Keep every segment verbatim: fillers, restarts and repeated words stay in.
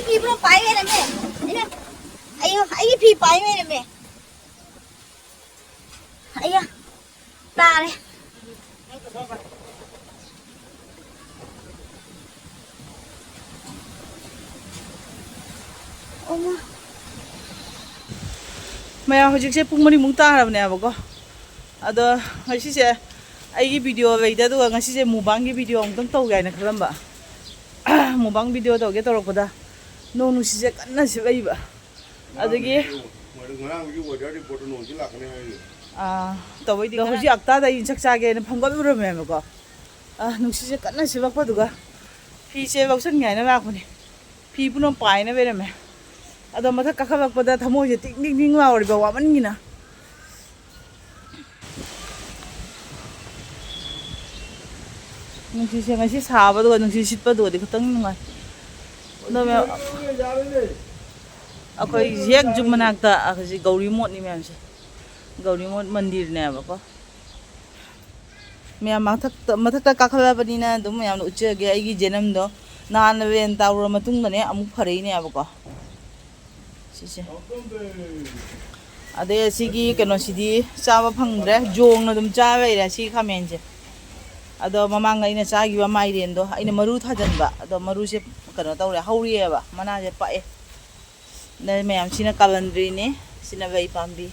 ꯐꯤ ꯄꯨꯔꯥ ꯄꯥꯏ ꯂꯩꯔꯝꯃꯦ꯫ ꯑꯩꯅ, ꯑꯩ, ꯑꯩꯒꯤ ꯐꯤ ꯄꯥꯏ ꯂꯩꯔꯝꯃꯦ꯫ ꯑꯩꯌꯥ, ꯇꯥꯔꯦ꯫ ꯑꯣꯃꯥ꯫ ꯃꯌꯥꯝ, ꯍꯧꯖꯤꯛꯁꯦ ꯄꯨꯡ ꯃꯔꯤꯃꯨꯛ ꯇꯥꯔꯕꯅꯦꯕꯀꯣ꯫ ꯑꯗꯣ ꯉꯁꯤꯁꯦ ꯑꯩꯒꯤ ꯚꯤꯗꯤꯑꯣ ꯂꯩꯇꯦ, ꯑꯗꯨꯒ ꯉꯁꯤꯁꯦ ꯃꯨꯛꯕꯥꯡꯒꯤ ꯚꯤꯗꯤꯑꯣ ꯑꯃꯨꯛꯇꯪ ꯇꯧꯒꯦ ꯍꯥꯏꯅ ꯈꯜꯂꯝꯕ꯫ ꯃꯨꯛꯕꯥꯡ ꯚꯤꯗꯤꯑꯣ ꯇꯧꯒꯦ ꯇꯧꯔꯛꯄꯗ ꯅꯣꯡ ꯅꯨꯡꯁꯤꯠꯁꯦ ꯀꯟꯅ ꯁꯤꯠꯂꯛꯏꯕ꯫ ꯑꯗꯒꯤ ꯉꯔꯥꯡꯒꯤ weather report ꯅꯣꯡꯁꯤ ꯂꯥꯛꯀꯅꯤ ꯍꯥꯏꯔꯤ꯫ ꯑꯥ, ꯇꯧꯕꯩꯗꯤ ꯑꯗꯣ ꯉꯔꯥꯡ ꯍꯧꯖꯤꯛ ꯑꯛꯇꯥꯗ ꯑꯩ ꯆꯥꯛ ꯆꯥꯒꯦꯅ ꯐꯝꯒꯠꯂꯨꯔꯝꯃꯦꯕꯀꯣ꯫ ꯑꯥ, ꯅꯨꯡꯁꯤꯠꯁꯦ ꯀꯟꯅ ꯁꯤꯠꯂꯛꯄꯗꯨꯒ ꯐꯤꯁꯦ ꯂꯧꯁꯟꯒꯦ ꯍꯥꯏꯅ ꯂꯥꯛꯄꯅꯦ꯫ ꯐꯤ ꯄꯨꯝꯅꯃꯛ ꯄꯥꯏꯅ ꯂꯩꯔꯝꯃꯦ꯫ ꯑꯗꯣ ꯃꯊꯛ ꯀꯥꯈꯠꯂꯛꯄꯗ ꯊꯃꯣꯏꯁꯦ ꯇꯤꯡ ꯇꯤꯡ ꯇꯤꯡ ꯂꯥꯎꯔꯤꯕ ꯋꯥꯃꯟꯒꯤꯅ꯫ ꯅꯨꯡꯁꯤꯠꯁꯦ ꯉꯁꯤ ꯁꯥꯕꯗꯨꯒ ꯅꯨꯡꯁꯤꯠ ꯁꯤꯠꯄꯗꯨꯒꯗꯤ ꯈꯤꯇꯪ ꯅꯨꯡꯉꯥꯏ꯫ ꯑꯗꯣ ꯃꯌꯥꯝ, ꯑꯩꯈꯣꯏ ꯍꯦꯛ ꯖꯨꯝ ꯃꯅꯥꯛꯇ ꯍꯧꯖꯤꯛ ꯒꯧꯔꯤ ꯃꯣꯠꯅꯤ ꯃꯌꯥꯝꯁꯦ꯫ ꯒꯧꯔꯤ ꯃꯣꯠ ꯃꯟꯗꯤꯔꯅꯦꯕꯀꯣ꯫ ꯃꯌꯥꯝ ꯃꯊꯛꯇ, ꯃꯊꯛꯇ ꯀꯥꯈꯠꯂꯕꯅꯤꯅ ꯑꯗꯨꯝ ꯃꯌꯥꯝꯗ ꯎꯠꯆꯒꯦ ꯑꯩꯒꯤ ꯖꯦꯅꯝꯗꯣ꯫ ꯅꯍꯥꯟ ꯔꯦꯟ ꯇꯥꯔꯨꯔ ꯃꯇꯨꯡꯗꯅꯦ ꯑꯃꯨꯛ ꯐꯔꯛꯏꯅꯦꯕꯀꯣ꯫ ꯁꯤꯁꯦ꯫ ꯑꯗꯩ ꯑꯁꯤꯒꯤ ꯀꯩꯅꯣꯁꯤꯗꯤ ꯆꯥꯕ ꯐꯪꯗ꯭ꯔꯦ, ꯖꯣꯡꯅ ꯑꯗꯨꯝ ꯆꯥ ꯂꯩꯔꯦ ꯁꯤ ꯈꯥꯃꯦꯟꯁꯦ꯫ ꯑꯗꯣ ꯃꯃꯥꯡꯗ ꯑꯩꯅ ꯆꯥꯈꯤꯕ ꯃꯥꯏꯔꯦꯟꯗꯣ ꯑꯩꯅ ꯃꯔꯨ ꯊꯥꯖꯤꯟꯕ, ꯑꯗꯣ ꯃꯔꯨꯁꯦ ꯀꯩꯅꯣ ꯇꯧꯔꯦ, ꯍꯧꯔꯤꯑꯦꯕ, ꯃꯅꯥꯁꯦ ꯄꯛꯑꯦ꯫ ꯑꯗꯩ ꯃꯌꯥꯝꯁꯤꯅ ꯀꯥꯂꯟꯗ꯭ꯔꯤꯅꯦ, ꯁꯤꯅ ꯂꯩ ꯄꯥꯝꯕꯤ꯫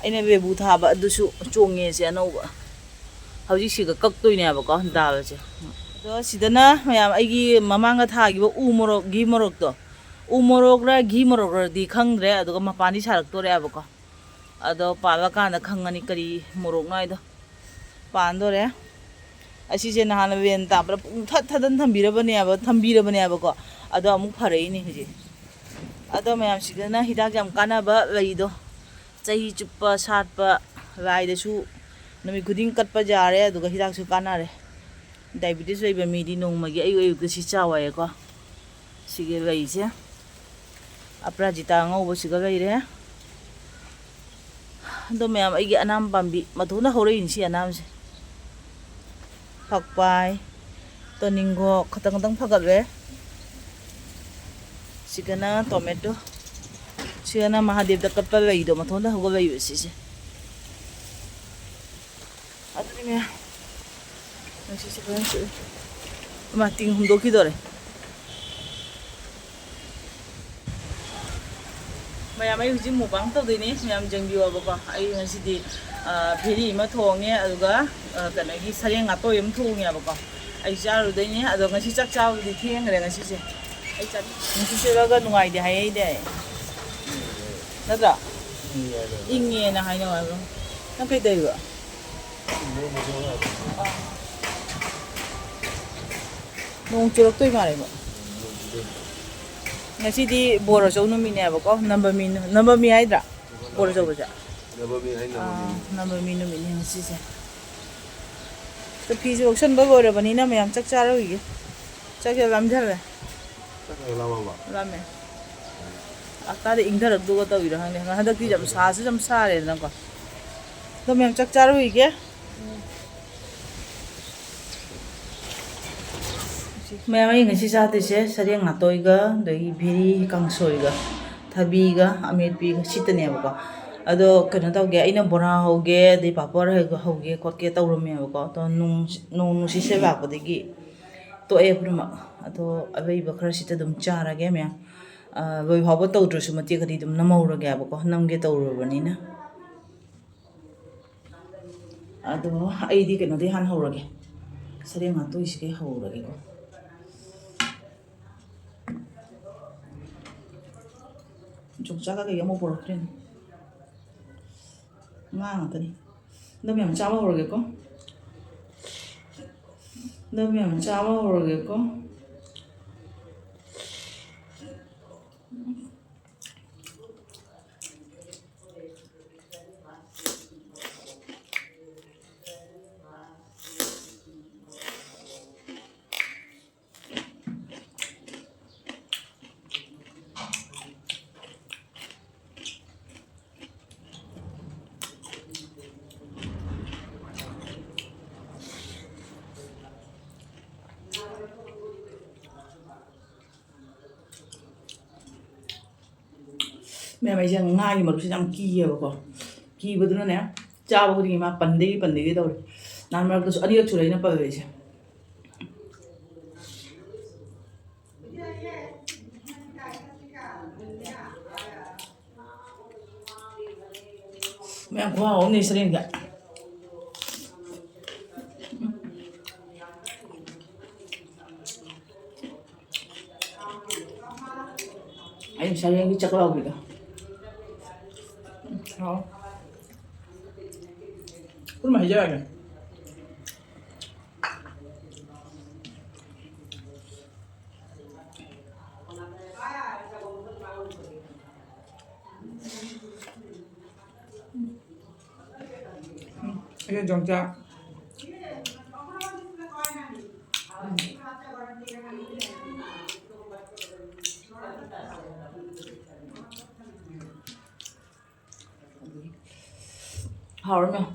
ꯑꯩꯅ ꯕꯦꯕꯨ ꯊꯥꯕ ꯑꯗꯨꯁꯨ ꯆꯣꯡꯉꯦ ꯁꯤ ꯑꯅꯧꯕ꯫ ꯍꯧꯖꯤꯛꯁꯤꯒ ꯀꯛꯇꯣꯏꯅꯦꯕꯀꯣ ꯗꯥꯜꯁꯦ꯫ ꯑꯗꯣ ꯁꯤꯗꯅ ꯃꯌꯥꯝ ꯑꯩꯒꯤ ꯃꯃꯥꯡꯗ ꯊꯥꯈꯤꯕ ꯎ ꯃꯣꯔꯣꯛ, ꯘꯤ ꯃꯣꯔꯣꯛꯇꯣ, ꯎ ꯃꯣꯔꯣꯛꯔ ꯘꯤ ꯃꯣꯔꯣꯛꯔꯗꯤ ꯈꯪꯗ꯭ꯔꯦ, ꯑꯗꯨꯒ ꯃꯄꯥꯟꯗꯤ ꯁꯥꯔꯛꯇꯣꯔꯦꯕꯀꯣ꯫ ꯑꯗꯣ ꯄꯥꯜꯂꯀꯥꯟꯗ ꯈꯪꯉꯅꯤ ꯀꯔꯤ ꯃꯣꯔꯣꯛꯅꯣ ꯍꯥꯏꯗꯣ꯫ ꯄꯥꯟꯗꯣꯔꯦ꯫ ꯑꯁꯤꯁꯦ ꯅꯍꯥꯟ ꯔꯦꯟ ꯇꯥꯕꯗ ꯄꯨꯡꯊꯠ ꯊꯠꯇꯅ ꯊꯝꯕꯤꯔꯕꯅꯦꯕ, ꯊꯝꯕꯤꯔꯕꯅꯦꯕꯀꯣ꯫ ꯑꯗꯣ ꯑꯃꯨꯛ ꯐꯔꯛꯏꯅꯦ ꯍꯧꯖꯤꯛ꯫ ꯑꯗꯣ ꯃꯌꯥꯝꯁꯤꯗꯅ ꯍꯤꯗꯥꯛ ꯌꯥꯝ ꯀꯥꯟꯅꯕ ꯂꯩꯗꯣ, ꯆꯍꯤ ꯆꯨꯞꯄ ꯁꯥꯠꯄ, ꯂꯥꯏꯗꯁꯨ ꯅꯨꯃꯤꯠ ꯈꯨꯗꯤꯡ ꯀꯠꯄ ꯌꯥꯔꯦ, ꯑꯗꯨꯒ ꯍꯤꯗꯥꯛꯁꯨ ꯀꯥꯟꯅꯔꯦ꯫ ꯗꯥꯏꯕꯤꯇꯤꯁ ꯂꯩꯕ ꯃꯤꯗꯤ ꯅꯣꯡꯃꯒꯤ ꯑꯌꯨꯛ ꯑꯌꯨꯛꯇ ꯁꯤ ꯆꯥꯎ ꯍꯥꯏꯌꯦꯀꯣ꯫ ꯁꯤꯒꯤ ꯂꯩꯁꯦ, ꯑꯄꯔꯥꯖꯤꯇꯥ ꯑꯉꯧꯕꯁꯤꯒ ꯂꯩꯔꯦ꯫ ꯑꯗꯣ ꯃꯌꯥꯝ, ꯑꯩꯒꯤ ꯑꯅꯥꯝ ꯄꯥꯝꯕꯤ ꯃꯇꯣꯟꯗ ꯍꯧꯔꯛꯏꯅꯤ ꯁꯤ ꯑꯅꯥꯝꯁꯦ꯫ ꯐꯛꯄꯥꯏ, ꯇꯣꯅꯤꯡꯈꯣꯛ ꯈꯇꯪ ꯈꯇꯪ ꯐꯒꯠꯂꯦ꯫ ꯁꯤꯒꯅ ꯇꯣꯃꯦꯇꯣ꯫ ꯁꯤꯒꯅ ꯃꯍꯥꯗꯦꯕꯗ ꯀꯠꯄ ꯂꯩꯗꯣ, ꯃꯊꯣꯟꯗ ꯍꯧꯒꯠꯂꯛꯏꯕ ꯁꯤꯁꯦ꯫ ꯑꯗꯨꯅꯤ ꯃꯌꯥꯝ꯫ ꯅꯨꯡꯁꯤꯠꯁꯦ ꯐꯖꯅ ꯁꯤꯠꯂꯤ꯫ ꯏꯃꯥ, ꯇꯤꯡ ꯍꯨꯝꯗꯣꯛꯈꯤꯗꯣꯔꯦ꯫ ꯃꯌꯥꯝ, ꯑꯩ ꯍꯧꯖꯤꯛ ꯃꯨꯛꯕꯥꯡ ꯇꯧꯗꯣꯏꯅꯦ, ꯃꯌꯥꯝ ꯌꯦꯡꯕꯤꯌꯣꯕꯀꯣ꯫ ꯑꯩ ꯉꯁꯤꯗꯤ, ꯑ, ꯚꯦꯔꯤ ꯑꯃ ꯊꯣꯡꯉꯦ, ꯑꯗꯨꯒ, ꯑ, ꯀꯩꯅꯣꯒꯤ ꯁꯔꯦꯡ ꯉꯥꯇꯣꯏ ꯑꯃ ꯊꯣꯡꯉꯦꯕꯀꯣ꯫ ꯑꯩ ꯆꯥꯔꯨꯗꯣꯏꯅꯦ, ꯑꯗꯣ ꯉꯁꯤ ꯆꯥꯛ ꯆꯥꯕꯗꯤ ꯊꯦꯡꯈ꯭ꯔꯦ ꯉꯁꯤꯁꯦ꯫ ꯑꯩ ꯆꯥꯅꯤꯡ-, ꯅꯨꯡꯁꯤꯠ ꯁꯤꯠꯂꯒ ꯅꯨꯡꯉꯥꯏꯗꯦ ꯍꯥꯏꯌꯦ ꯑꯩꯗꯤ꯫ ꯅꯠꯇ꯭ꯔꯥ? ꯏꯪꯉꯦꯅ ꯍꯥꯏꯅꯧ ꯍꯥꯏꯕ꯭ꯔꯣ? ꯅꯪ ꯀꯩꯗꯧꯔꯤꯕ? ꯅꯣꯡ ꯆꯨꯔꯛꯇꯣꯏ ꯃꯥꯜꯂꯦꯕ꯫ ꯉꯁꯤꯗꯤ ꯕꯣꯔ ꯑꯆꯧ ꯅꯨꯃꯤꯠꯅꯦꯕꯀꯣ, ꯅꯝꯕꯃꯤ ꯅꯨ-, ꯅꯝꯕꯃꯤ ꯍꯥꯏꯗ꯭ꯔꯥ? ꯕꯣꯔ ꯑꯆꯧꯕꯁꯦ? ꯅꯝꯕꯃꯤ ꯍꯥꯏ, ꯅꯝꯕꯃꯤ꯫ ꯑꯥ, ꯅꯝꯕꯃꯤ ꯅꯨꯃꯤꯠꯅꯦ ꯉꯁꯤꯁꯦ꯫ ꯑꯗꯣ ꯐꯤꯁꯨ ꯂꯧꯁꯟꯕ ꯂꯣꯏꯔꯕꯅꯤꯅ ꯃꯌꯥꯝ ꯆꯥꯛ ꯆꯥꯔꯨꯈꯤꯒꯦ꯫ ꯆꯥꯛ ꯌꯥꯝ ꯂꯥꯝꯖꯜꯂꯦ꯫ ꯆꯥꯛ ꯌꯥꯝ ꯂꯥꯝꯃꯕ? ꯂꯥꯝꯃꯦ꯫ ꯑꯀꯥꯗ ꯏꯪꯊꯔꯛꯇꯧꯒ ꯇꯧꯔꯤꯔꯣ ꯈꯪꯗꯦ꯫ ꯍꯟꯗꯛꯇꯤ ꯌꯥꯝ ꯁꯥꯁꯨ ꯌꯥꯝ ꯁꯥꯔꯦꯗꯅꯀꯣ꯫ ꯑꯗꯣ ꯃꯌꯥꯝ ꯆꯥꯛ ꯆꯥꯔꯨꯈꯤꯒꯦ꯫ ꯃꯌꯥꯝ, ꯑꯩ ꯉꯁꯤ ꯆꯥꯗꯣꯏꯁꯦ ꯁꯔꯦꯡ ꯉꯥꯇꯣꯏꯒ, ꯑꯗꯒꯤ ꯚꯦꯔꯤ ꯀꯥꯡꯁꯣꯏꯒ, ꯊꯕꯤꯒ, ꯑꯃꯦꯠꯄꯤꯒ, ꯁꯤꯠꯇꯅꯦꯕꯀꯣ꯫ ꯑꯗꯣ ꯀꯩꯅꯣ ꯇꯧꯒꯦ, ꯑꯩꯅ ꯕꯣꯔꯥ ꯍꯧꯒꯦ, ꯑꯗꯩ ꯄꯥꯄꯣꯔ ꯍꯧꯒꯦ ꯈꯣꯠꯀꯦ ꯇꯧꯔꯝꯃꯦꯕꯀꯣ꯫ ꯑꯗꯣ ꯅꯣꯡ, ꯅꯣꯡ ꯅꯨꯡꯁꯤꯠꯁꯦ ꯂꯥꯛꯄꯗꯒꯤ ꯇꯣꯛꯑꯦ ꯄꯨꯝꯅꯃꯛ꯫ ꯑꯗꯣ ꯑꯔꯩꯕ ꯈꯔꯁꯤꯗ ꯑꯗꯨꯝ ꯆꯥꯔꯒꯦ ꯃꯌꯥꯝ꯫ ꯑ, ꯂꯣꯏ ꯐꯥꯎꯕ ꯇꯧꯗ꯭ꯔꯁꯨ ꯃꯇꯦꯛ ꯈꯔꯗꯤ ꯑꯗꯨꯝ ꯅꯝꯍꯧꯔꯒꯦꯕꯀꯣ, ꯅꯝꯒꯦ ꯇꯧꯔꯨꯔꯕꯅꯤꯅ꯫ ꯑꯗꯣ ꯑꯩꯗꯤ ꯀꯩꯅꯣꯗꯩ ꯍꯥꯟꯅ ꯍꯧꯔꯒꯦ, ꯁꯔꯦꯡ ꯉꯥꯇꯣꯏꯁꯤꯗꯩ ꯍꯧꯔꯒꯦꯀꯣ꯫ ꯌꯣꯡꯆꯥꯛꯀ ꯀꯩꯀꯩ ꯑꯃꯨꯛ ꯄꯨꯔꯛꯇ꯭ꯔꯦꯅꯦ꯫ ꯉꯥ ꯉꯥꯛꯇꯅꯤ꯫ ꯑꯗꯣ ꯃꯌꯥꯝ ꯆꯥꯕ ꯍꯧꯔꯒꯦꯀꯣ꯫ ꯑꯗꯣ ꯃꯌꯥꯝ ꯆꯥꯕ ꯍꯧꯔꯒꯦꯀꯣ꯫ ꯃꯌꯥꯝ, ꯑꯩꯁꯦ ꯉꯥꯒꯤ ꯃꯔꯨꯞꯁꯦ ꯌꯥꯝ ꯀꯤꯌꯦꯕꯀꯣ꯫ ꯀꯤꯕꯗꯨꯅꯅꯦ, ꯆꯥꯕ ꯈꯨꯗꯤꯡꯒꯤ ꯃꯥ ꯄꯟꯗꯒꯤ ꯄꯟꯗꯒꯤ ꯇꯧꯔꯦ꯫ ꯅꯍꯥꯟ ꯃꯔꯛꯇꯁꯨ ꯑꯅꯤꯔꯛ ꯁꯨꯔꯦ ꯑꯩꯅ ꯄꯜꯂꯤꯁꯦ꯫ ꯃꯌꯥꯝ, ꯈꯨꯍꯥꯎ ꯑꯃꯅꯤ ꯁꯔꯦꯡꯁꯦ꯫ ꯑꯩ ꯁꯔꯦꯡꯒꯤ ꯆꯥꯛꯂꯥꯎꯕꯤꯗꯣ꯫ ꯍꯥꯎ꯫ ꯄꯨꯟꯅ ꯍꯩꯖꯔꯒꯦ꯫ ꯑꯩꯁꯦ ꯌꯣꯡꯆꯥꯛ꯫ ꯍꯥꯎꯔꯝꯃꯦ꯫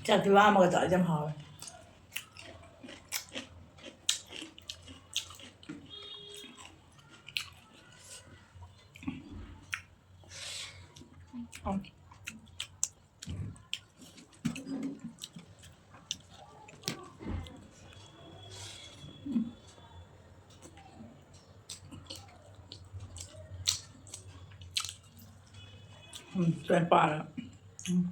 ꯆꯥꯛꯇꯤ ꯂꯥꯝꯃꯒ ꯆꯥꯔꯗꯤ ꯌꯥꯝ ꯍꯥꯎꯋꯦ꯫ ꯎꯝ, ꯀꯩ ꯄꯥꯔꯦ꯫ ꯎꯝ꯫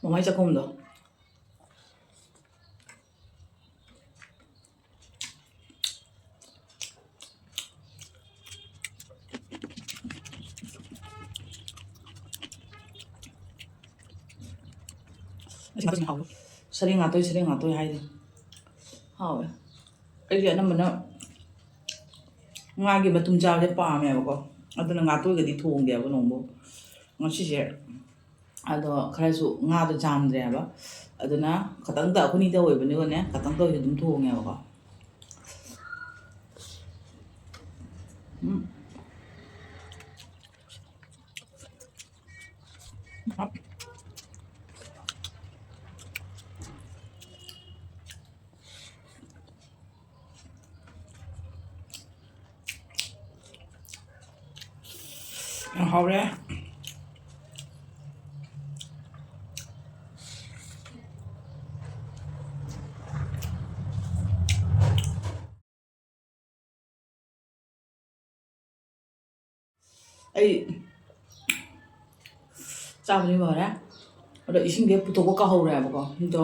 ꯃꯃꯥꯏ ꯆꯥꯛꯈꯨꯝꯗꯣ꯫ ꯁꯔꯦꯡ ꯉꯥꯇꯣꯏ, ꯁꯔꯦꯡ ꯉꯥꯇꯣꯏ ꯍꯥꯏꯗꯣ ꯍꯥꯎꯋꯦ꯫ ꯑꯩꯗꯤ ꯑꯅꯝꯕꯅ ꯉꯥꯒꯤ ꯃꯇꯨꯝ ꯆꯥꯕꯁꯦ ꯄꯥꯝꯃꯦꯕꯀꯣ, ꯑꯗꯨꯅ ꯉꯥꯇꯣꯏꯒꯗꯤ ꯊꯣꯡꯗꯦꯕ ꯅꯣꯡꯕꯨ꯫ ꯉꯁꯤꯁꯦ ꯑꯗꯣ ꯈꯔꯁꯨ ꯉꯥꯗꯣ ꯆꯥꯝꯗ꯭ꯔꯦꯕ, ꯑꯗꯨꯅ ꯈꯇꯪꯗ ꯑꯩꯈꯣꯏꯅꯤꯗ ꯑꯣꯏꯕꯅꯤꯅꯅꯦ, ꯈꯇꯪꯗ ꯑꯣꯏꯁꯨ ꯑꯗꯨꯝ ꯊꯣꯡꯉꯦꯕꯀꯣ꯫ ꯎꯝ꯫ ꯌꯥꯝ ꯍꯥꯎꯔꯦ꯫ ꯑꯩ ꯆꯥꯕꯗꯤ ꯂꯣꯏꯔꯦ꯫ ꯑꯗꯣ ꯏꯁꯤꯡꯗꯤ ꯄꯨꯊꯣꯛꯄ ꯀꯥꯎꯍꯧꯔꯦꯕꯀꯣ꯫ ꯑꯗꯣ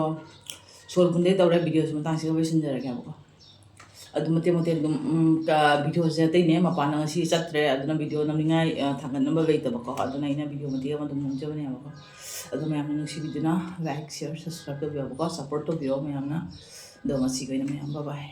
ꯁꯣꯔ ꯐꯨꯟꯗꯩ ꯇꯧꯔꯦ, ꯚꯤꯗꯤꯑꯣꯁꯤ ꯃꯇꯥꯡꯁꯤꯒ ꯂꯣꯏꯁꯤꯟꯖꯔꯒꯦꯕꯀꯣ꯫ ꯑꯗꯨ ꯃꯇꯦꯛ ꯃꯇꯦꯛ ꯑꯗꯨꯝ, ꯎꯝ, ꯀ-, ꯚꯤꯗꯤꯑꯣꯁꯦ ꯑꯇꯩꯅꯦ ꯃꯄꯥꯟꯗ ꯉꯁꯤ ꯆꯠꯇ꯭ꯔꯦ, ꯑꯗꯨꯅ ꯚꯤꯗꯤꯑꯣ ꯅꯝꯅꯤꯡꯉꯥꯏ, ꯑ, ꯊꯥꯡꯒꯠꯅꯕ ꯂꯩꯇꯕꯀꯣ꯫ ꯑꯗꯨꯅ ꯑꯩꯅ ꯚꯤꯗꯤꯑꯣ ꯃꯇꯦꯛ ꯑꯃ ꯑꯗꯨꯝ ꯅꯝꯖꯕꯅꯦꯕꯀꯣ꯫ ꯑꯗꯣ ꯃꯌꯥꯝꯅ ꯅꯨꯡꯁꯤꯕꯤꯗꯨꯅ like, share, subscribe ꯇꯧꯕꯤꯌꯣꯕꯀꯣ, support ꯇꯧꯕꯤꯌꯣ ꯃꯌꯥꯝꯅ꯫ ꯑꯗꯣ ꯉꯁꯤꯒꯤ ꯑꯣꯏꯅ ꯃꯌꯥꯝ bye bye꯫